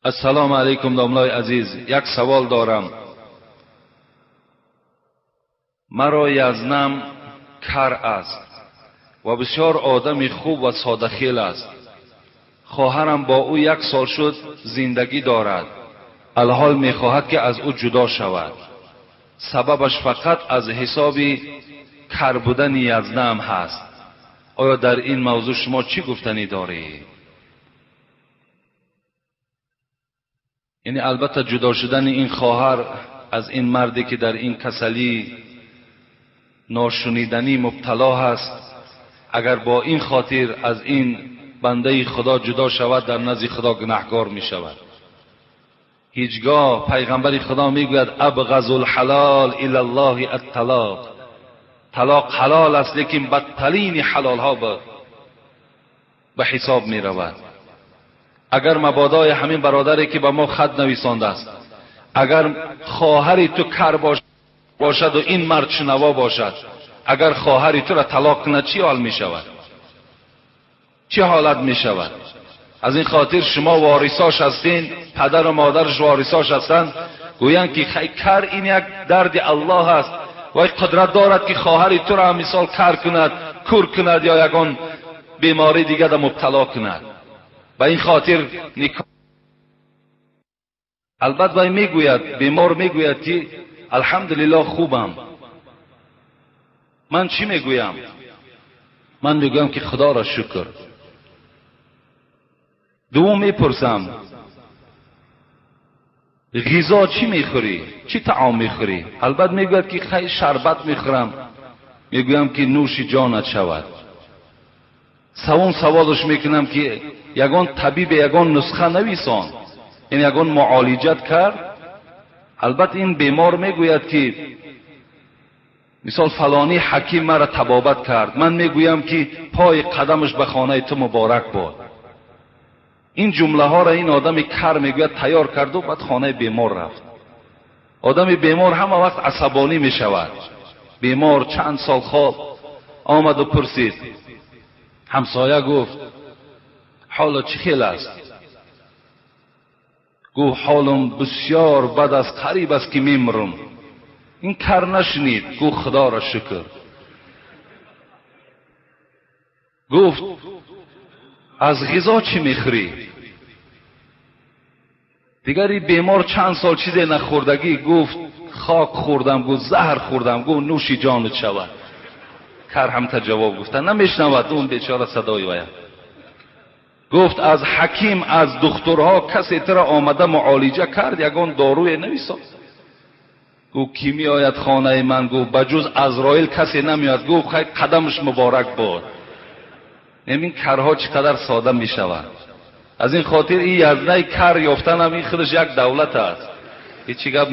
Ассалому алайкум, домлаи азиз, як савол дорам. Маро язнам кар аст ва бисёр одами хуб ва содахел аст. Хоҳарам бо ӯ як сол шуд зиндагӣ дорад. Алҳол мехоҳад ки аз ӯ ҷудо шавад. Сабабаш фақат аз ҳисоби кар будани язнам ҳаст. Оё дар ин мавзӯъ шумо чӣ гуфтанӣ доред? Яъне албатта ҷудо шудани ин хоҳар аз ин марде ки дар ин касалӣ ношуниданӣ мубтало ҳаст, агар бо ин хотир аз ин бандаи Худо ҷудо шавад, дар назди Худо гунаҳкор мешавад. Ҳеҷгоҳ пайғамбари Худо мегӯяд абғазу алҳалол ило Аллоҳи ат-талоқ. Талоқ ҳалол аст, лекин бадтарини ҳалолҳо ба ҳисоб меравад. Агар мабодои ҳамин бародаре ки ба мо хат нависондааст, агар хоҳари ту кар бошад ва ин мард шунаво бошад, агар хоҳари туро талоқ кунад, чӣ ҳол мешавад? Чӣ ҳолат мешавад? Аз ин хотир шумо ворисош ҳастин, падару модараш ворисош ҳастанд, гӯянд ки кар ин як дарди Аллоҳ аст, вай қудрат дорад ки хоҳари туро ҳам мисол кар кунад, кур кунад ё ягон беморӣ дига да мубтало кунад. Ба ин хотир никоҳ. Албат вай мегӯяд, бемор мегӯяд ки алҳамдулиллоҳ хубам. Ман чӣ мегӯям? Ман мегӯям ки Худоро шукр. Дуввум мепурсам, ғизо чӣ мехӯрӣ? Чӣ таом мехӯрӣ? Албат мегӯяд ки хай шарбат мехӯрам. Мегӯям ки нӯши ҷонат шавад. Савум саволаш мекунам ки ягон табиб ягон нусха нависон, ин ягон муолиҷат кард? Албат ин бемор мегӯяд ки мисол фалонӣ ҳаким маро табобат кард. Ман мегӯям ки пои қадамаш ба хонаи ту муборак бод. Ин ҷумлаҳоро ин одами кар мегӯяд тайёр карду баъд хонаи бемор рафт. Одами бемор ҳама вақт асабонӣ мешавад. Бемор чанд сол хоб омаду пурсид. Ҳамсоя гуфт ҳоло чӣ хел аст? Гуфт ҳолам бисёр бад аст, қариб аст ки мемирам. Ин кар нашунид, гуфт Худоро шукр. Гуфт аз ғизо чӣ мехӯрӣ? Дигар ин бемор чанд сол чизе нахӯрдагӣ, гуфт хок хӯрдам, гуфт заҳр хӯрдам, гуфт нӯши ҷонат шавад. Кар ҳамта ҷавоб гуфта намешнавад он бечора садои вая. Гуфт аз ҳаким, аз духтурҳо касе туро омада муолиҷа кард, ягон доруе нависод? Гуфт ки меояд хонаи ман? Гуфт ба ҷуз Азроил касе намеояд. Гуфт хай қадамаш муборак бод. Ин карҳо чӣ қадар сода мешаванд. Аз ин хотир ин язнаи кар ёфтан ҳам ин худаш як давлат аст. Ҳеҷ гап.